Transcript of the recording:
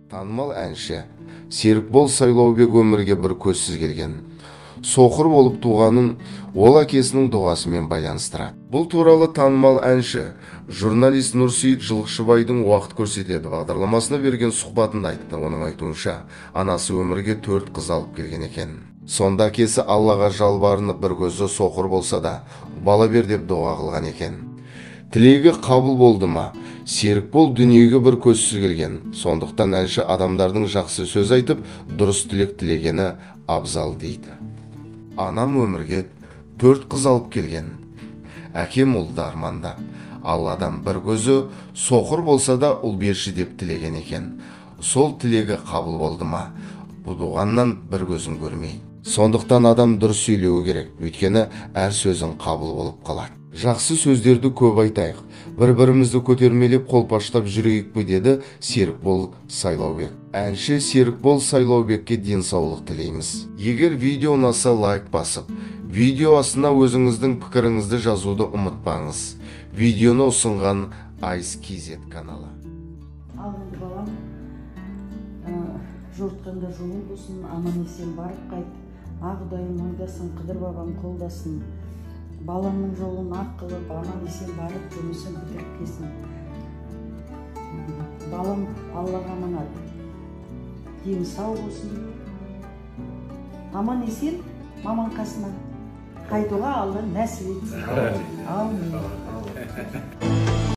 Танымал әнші Серікбол Сайлаубек өмірге бір көзсіз келген. Соқыр болып туғанын ол әкесінің дұғасымен байланыстырады. Бұл туралы танымал әнші, журналист Нұрсейіт Жылқышыбайдың «Уақыт көрсетеді» бағдарламасына берген сұхбатында айтты. Оның айтуынша, анасы өмірге төрт қыз алып келген екен. Сонда әкесі Аллаға жалбарынып, бір көзі соқыр болса да, бала бер деп дұға қылған екен. Тілегі қабыл болды ма? Серікбол дүниеге бір көзсіз келген. Сондықтан әнші адамдардың жақсы сөз айтып, дұрыс тілек тілегені абзал дейді. Анам өмірге төрт қыз алып келген. Әкем ұлды армандап, Алладан бір көзі соқыр болса да, ұл берші деп тілеген екен. Сол тілегі қабыл болды ма? Туғаннан бір көзін көрмей. Сондықтан адам дұрыс сөйлеуі керек, өйткені әр сөзің қабыл болып қалады. Жақсы сөздерді көп айтайық, бір-бірімізді көтермелеп, қолпаштап жүрейік пе, деді Серікбол Сайлаубек. Әнші Серікбол Сайлаубекке денсаулық тілейміз. Егер видео ұнаса, лайк басып, видео астына өзіңіздің пікіріңізді жазуды ұмытпаңыз. Видеоны ұсынған Айс KZ каналы. Ал енді, балам, жортқанда жолың болсын, аман есен барып қайт. Ақ құдайым оңдасын, Қыдыр бабам қолдасын. Баламның жолын ақ қылып, аман есен барып, жұмысын бітіріп келсін. Балам, Аллаға аманат, дені сау болсын, аман есен маман қасына қайтуға Алла нәсіп етсін, әумин.